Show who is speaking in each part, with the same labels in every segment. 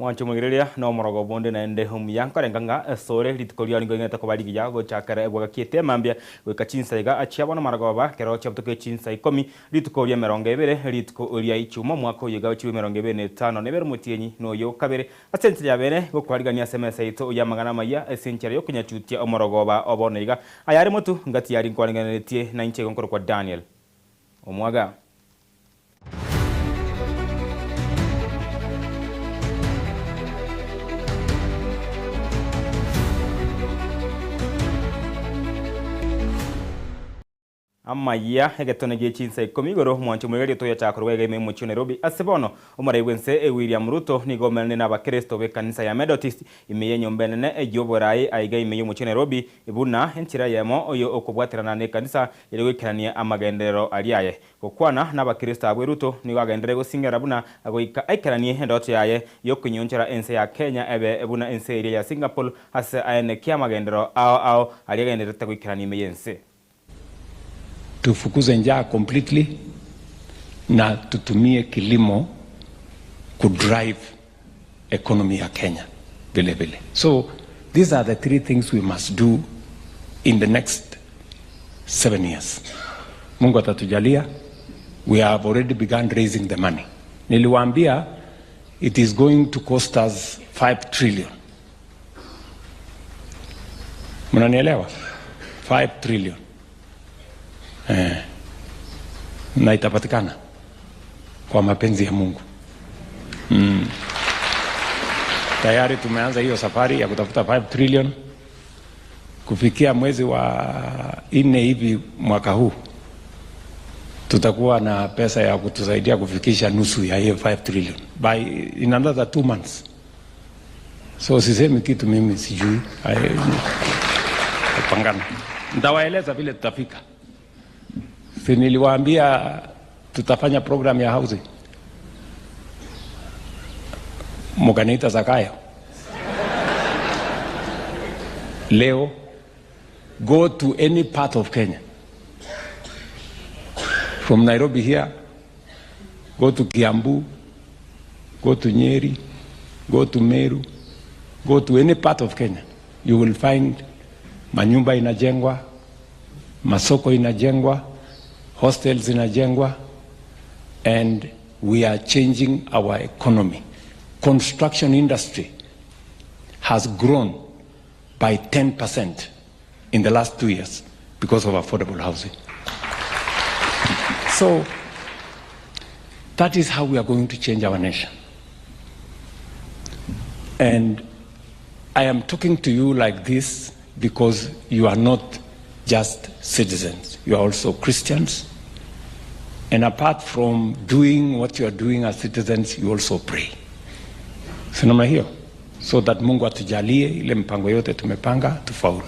Speaker 1: Mwanche omwegereria na omorogo bonde naende omuya, nkorenga ng'a asore rituko riao nigo rigwenerete koba rigiya gochakera egwegaki ete mambia goika chinsa iga chia bono marogoba, ekero chiabutoka chinsa ikomi, rituko ri'emerongo ebere, rituko ria Ichuma, omwaka oyo iga ochirwe emerongo ebere na etano na ebere omotienyi noyo o kabere, ase enchera ya bene, gokwarigania ase emesa yaito y'amang'ana amayia, ase enchera y'okonyachutia omorogoba o bono iga. Ayare motu, ngati yaria nkwarengereretie, na inche igo nkorokwa Daniel Omwaga. Amayia, egetone gie chinsa ikomi igoro, omwancho omoigereria toyachaka korwa iga ime y'omochie o Nairobi. Ase bono, omorai bw'ense William Ruto nigo omeranire n'abakeresto b'ekanisa ya Methodist ime y'enyomba enene y'oborai aiga ime y'omochie o Nairobi buna enchera eyemo y'okobwaterana n'ekanisa erio goikerania amagenderero aria aye. Gokwana n'Abakristo abwo Ruto nigo agenderere gosingerera buna goika aikeranie endoto yaye y'okonyeonchora ense ya Kenya ebe buna ense eria ya Singapore ase aenekie amagenderero ao ao aria agendererete goikerania ime y'ense.
Speaker 2: Tufukuze njaa completely na tutumie kilimo ku drive economy ya Kenya vile vile. So these are the three things we must do in the next 7 years. Mungu atatujalia, we have already begun raising the money. Niliwaambia it is going to cost us 5 trillion. Mnanielewa? 5 trillion. Eh, na itapatikana kwa mapenzi ya Mungu. Tayari tumeanza hiyo safari ya kutafuta 5 trillion. Kufikia mwezi wa nne hivi mwaka huu tutakuwa na pesa ya kutusaidia kufikisha nusu ya hiyo 5 trillion by in another 2 months. So sisemi kitu mimi sijui. Pangana, nitawaeleza vile tutafika. Si niliwaambia tutafanya program ya housing, mukaniita Zakayo. Leo go to any part of Kenya from Nairobi here, go to Kiambu, go to Nyeri, go to Meru, go to any part of Kenya, you will find manyumba inajengwa, masoko inajengwa, hostels inajengwa, and we are changing our economy. Construction industry has grown by 10% in the last 2 years because of affordable housing. So that is how we are going to change our nation. And I am talking to you like this because you are not just citizens, you are also Christians. And apart from doing what you are doing as citizens, you also pray. Si namna hiyo? So that Mungu atujalie ile mpango yote tumepanga tufaulu.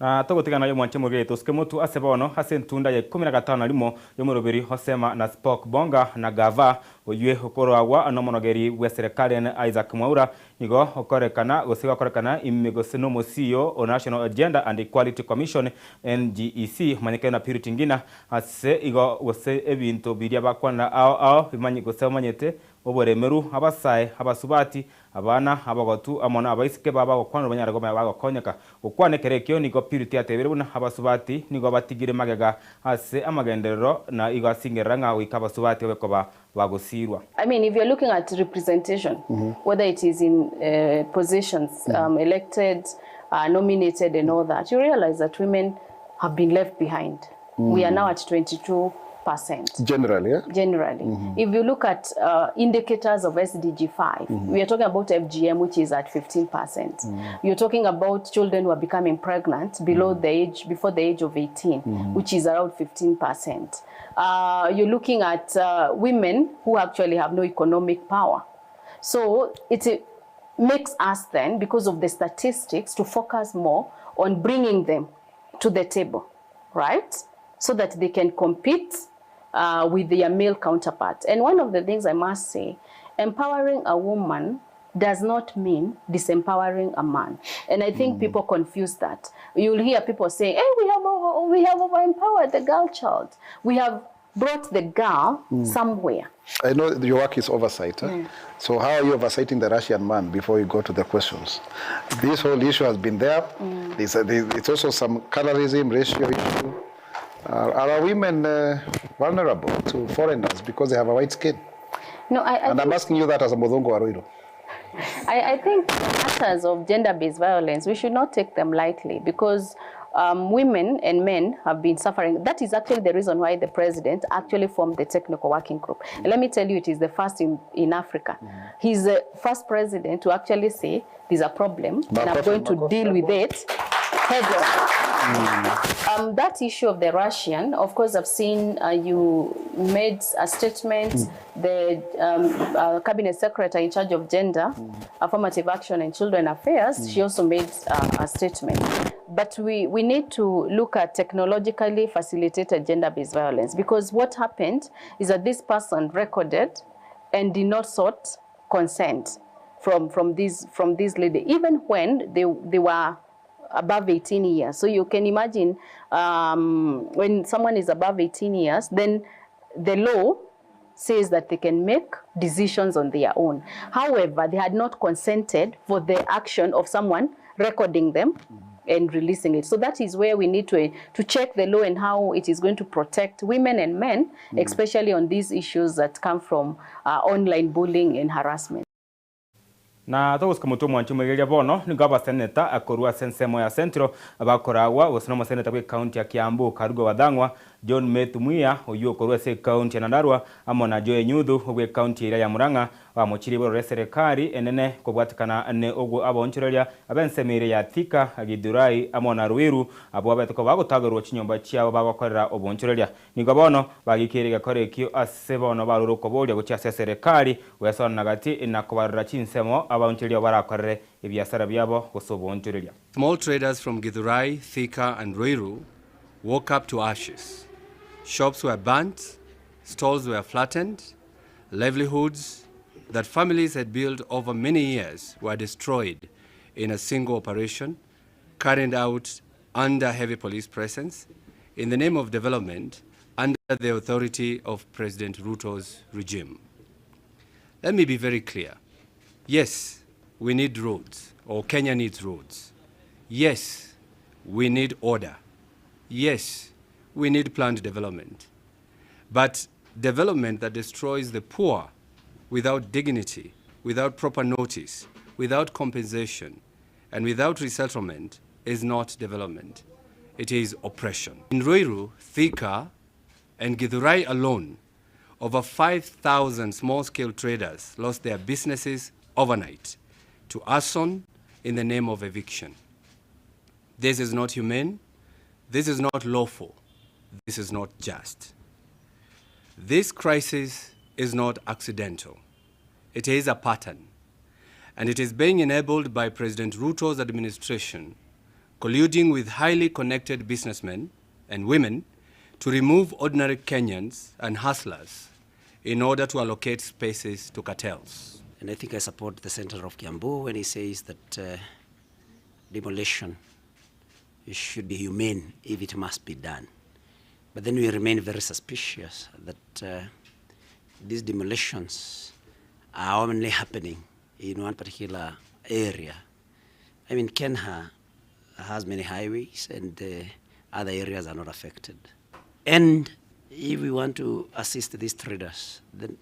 Speaker 1: Na togotigana yo mwanche mogeto tosike motu ase bono ase entunda ya 15 na yomoroberi Hosema na Spock Bonga na Gava oywe okorwagwa nomonogeri bwa serikali Isaac Mwaura nigo okorekana gose gokorekana ime gose nomosio o National Gender and Equality Commission NGEC omanyekene na Purity Ngina ase igo gose ebinto biria bakwana ao ao bimanye gose bamanyete oboremeru abasae abasubati abana abagotu amo na abaiseke baba gokwanwa banyare komanya bagokonyeka gokwana ekero ekio nigo Purity atebire buna abasubati nigo batigire magega ase amagenderero na igo asingerera ng'a goika abasubati babekoba bagosirwa.
Speaker 3: I mean, if you're looking at representation, whether it is in positions, elected, nominated, and all that, you realize that women have been left behind. We are now at 22%.
Speaker 4: Generally, yeah?
Speaker 3: Generally. If you look at indicators of SDG 5, we are talking about FGM, which is at 15%. You're talking about children who are becoming pregnant below the age, before the age of 18, which is around 15%. You're looking at women who actually have no economic power. So it makes us then, because of the statistics, to focus more on bringing them to the table, right? So that they can compete with their male counterparts. And one of the things I must say, empowering a woman does not mean disempowering a man. And I think people confuse that. You'll hear people saying, "Hey, we have over empowered the girl child. We have brought the girl somewhere.
Speaker 4: I know your work is oversight. Eh? So how are you oversighting the Russian man before you go to the questions? This whole issue has been there. There's, a, there's, it's also some colorism, racial issue. Are our women vulnerable to foreigners because they have a white skin?
Speaker 3: No, I
Speaker 4: And I'm
Speaker 3: think,
Speaker 4: asking you that as a Muthungu wa Ruiru.
Speaker 3: I think matters of gender-based violence, we should not take them lightly because women and men have been suffering. That is actually the reason why the president actually formed the technical working group. And let me tell you, it is the first in Africa. He's the first president to actually say there's a problem and I'm
Speaker 4: Makofi,
Speaker 3: going to
Speaker 4: makofi,
Speaker 3: deal with it head on. That issue of the Russian, of course, I've seen you made a statement, the cabinet secretary in charge of gender, affirmative action and children affairs, she also made a statement. But we need to look at technologically facilitated gender-based violence, because what happened is that this person recorded and did not sought consent from this lady, even when they were above 18 years. So you can imagine when someone is above 18 years, then the law says that they can make decisions on their own. However, they had not consented for the action of someone recording them and releasing it. So that is where we need to check the law and how it is going to protect women and men, especially on these issues that come from online bullying and harassment.
Speaker 1: Na togosika motwe omwancho omoigereria bono nigo abaseneta akorwa ase ensemo ya Central abakoragwa gose na omoseneta bwa ekaunti ya Kiambu Karungo wa Thang'wa John Methu Muia oywo okorwa ase ekaunti ya Nyandarua amo na Joe Nyuthu obwa ekaunti eria ya Murang'a bamochirie igoro ria serikali enene kobwatikana ne ogwo abonchoreria ab'ensemo eria ya Thika Githurai amo na Ruiru abo babete ko bagotagerwa chinyomba chiabo bagokorera obonchoreria. Nigo bono bagikire egekoro ekio ase bono barure okoboria gochia ase serikali gwesona gati na kobarora chinsemo abonchoreria barakorere ebiasara biabo gose obonchoreria.
Speaker 2: Small traders from Githurai, Thika and Ruiru woke up to ashes. Shops were burnt, stalls were flattened, livelihoods that families had built over many years were destroyed in a single operation carried out under heavy police presence in the name of development under the authority of President Ruto's regime. Let me be very clear. Yes, we need roads, or Kenya needs roads. Yes, we need order. Yes, we need planned development. But development that destroys the poor without dignity, without proper notice, without compensation, and without resettlement is not development. It is oppression. In Ruiru, Thika, and Githurai alone, over 5,000 small-scale traders lost their businesses overnight to arson in the name of eviction. This is not humane. This is not lawful. This is not just. This crisis is not accidental. It is a pattern, and it is being enabled by President Ruto's administration, colluding with highly connected businessmen and women to remove ordinary Kenyans and hustlers in order to allocate spaces to cartels.
Speaker 5: And I think I support the senator of Kiambu when he says that demolition should be humane if it must be done. But then we remain very suspicious that these demolitions are only happening in one particular area. Kenha has many highways and other areas are not affected. And if we want to assist these traders, then,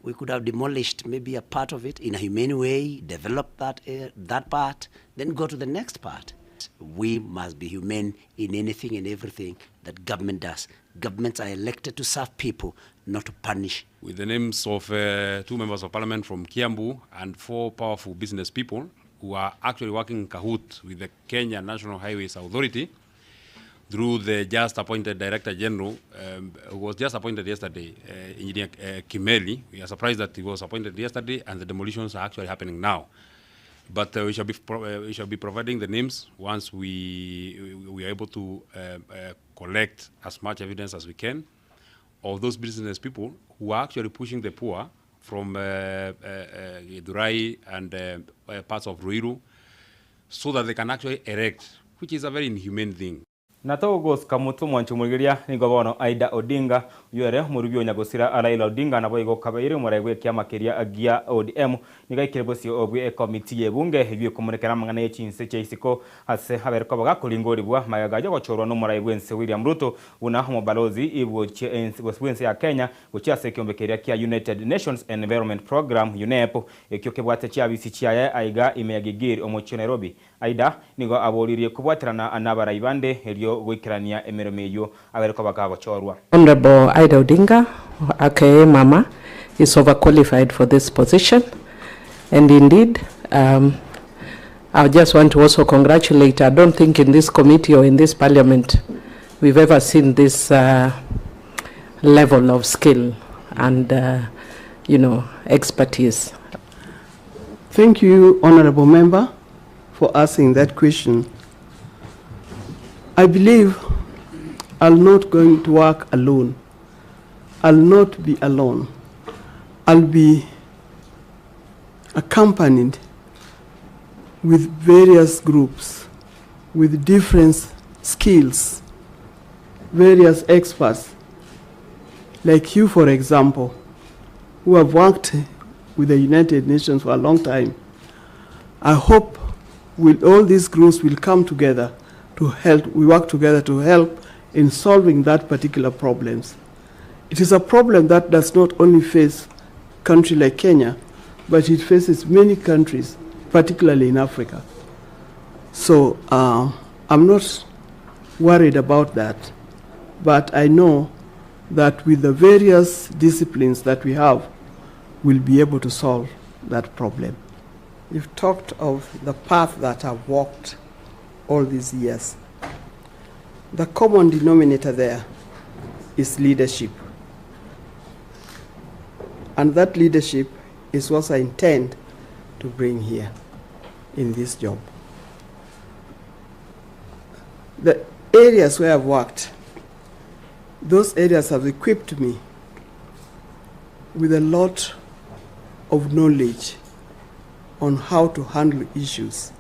Speaker 5: we could have demolished maybe a part of it in a humane way, develop that part, then go to the next part. We must be humane in anything and everything that government does. Governments are elected to serve people, not to punish.
Speaker 6: With the names of 2 members of parliament from Kiambu and 4 powerful business people who are actually working in cahoot with the Kenya National Highways Authority through the just appointed Director General, who was just appointed yesterday, Engineer Kimeli. We are surprised that he was appointed yesterday and the demolitions are actually happening now. But we shall be providing the names once we are able to collect as much evidence as we can of those business people who are actually pushing the poor from Githurai and parts of Ruiru so that they can actually erect, which is a very inhumane thing.
Speaker 1: Na togosuka motwe omwancho omorigereria nigo bono Aida Odinga, oyio ere omorubi o nyagosira Raila Odinga naboigo okabeire omorai bw'ekiama keria gia ODM, nigo aikire bosio bwe ekomiti y'ebunge eyio ekomorekera amang'ana ye chinse chia isiko ase abere koba gakoringorigwa magega y'ogochorwa nomorai bw'ense William Ruto buna omobalozi bw'ense ya Kenya gochia ase ekeombe keria kia United Nations Environment Programme, UNEP, ekio kebwate chiabisi chiaye aiga ime ya Gigiri omochie o Nairobi. Aida nigo aboririe kobwaterana nabarai bande erio goikerania emeremo eyio abere koba kagochorwa.
Speaker 7: Honourable Ida Odinga aka Mama is overqualified for this position and indeed um, I just want to also congratulate I don't think in this committee or in this parliament we've ever seen this uh, level of skill and uh, you know expertise.
Speaker 8: Thank you, Honorable Member, for asking that question. I believe I'm not going to work alone. I'll not be alone. I'll be accompanied with various groups, with different skills, various experts, like you, for example, who have worked with the United Nations for a long time. I hope with all these groups will come together to help, we work together to help in solving that particular problems. It is a problem that does not only face country like Kenya, but it faces many countries, particularly in Africa. So I'm not worried about that, but I know that with the various disciplines that we have, we'll be able to solve that problem. You've talked of the path that I've walked all these years. The common denominator there is leadership. And that leadership is what I intend to bring here in this job. The areas where I've worked, those areas have equipped me with a lot of knowledge on how to handle issues.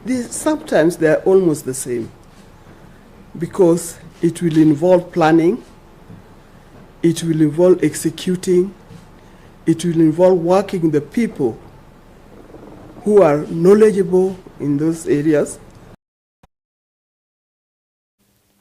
Speaker 8: These, sometimes they are almost the same because it will involve planning, it will involve executing, it will involve working with the people who are knowledgeable in those areas.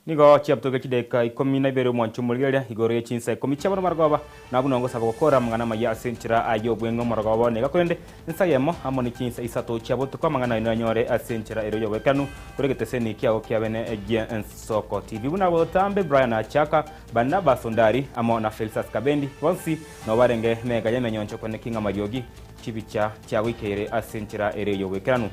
Speaker 1: Nigo chiabtoke chidaeka ikomi na ibere omwancho omorigereria igoro ye chinsa ikomi chia bono marogoba, na buna ngosaba gokora amang'ana amaya ase enchera y'obweng'e omorogoba one iga korende ensa eyemo amo ne chinsa isato chia botuko amang'ana aino anyore ase enchera ere y'obwekanu kore egeteseni kiago kia bene gie Ensoko TV. Buna botambe Brian Achaka, Barnabas Ondari amo na Felistus Kabendi bonsi nabo barenge mega y'emenyoncho kone ki ng'a mariogi chibicha chiagoikeire ase enchera ere y'obwekeranu.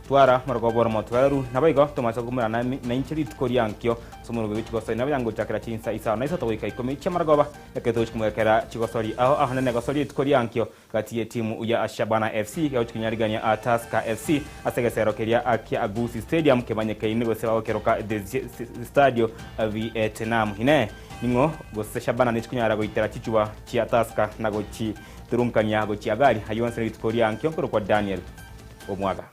Speaker 1: Twara morogoba ore omotoereru, naboigo tomache komomerana nainche rituko riankio ase omorwoti bwe chigosori. Nabo yangochakera chinsa isano na isato goika ikomi chi'amarogoba, ekero togochia komoekera chigosori ao ahanene egosori rituko riankio gati y'etimu ya Shabana FC egochia konyarigania a Tusker FC ase egesero keria kia Gusii Stadium kemanyekaine gose bagokeroka The Stadio Vietnam. Inee! Ning'o gose Shabana nechi konyara goitera chichuba chia Tusker na gochiturunkania gochia gari? Ayio onsi nerituko riankio nkorokwa Daniel Omwaga.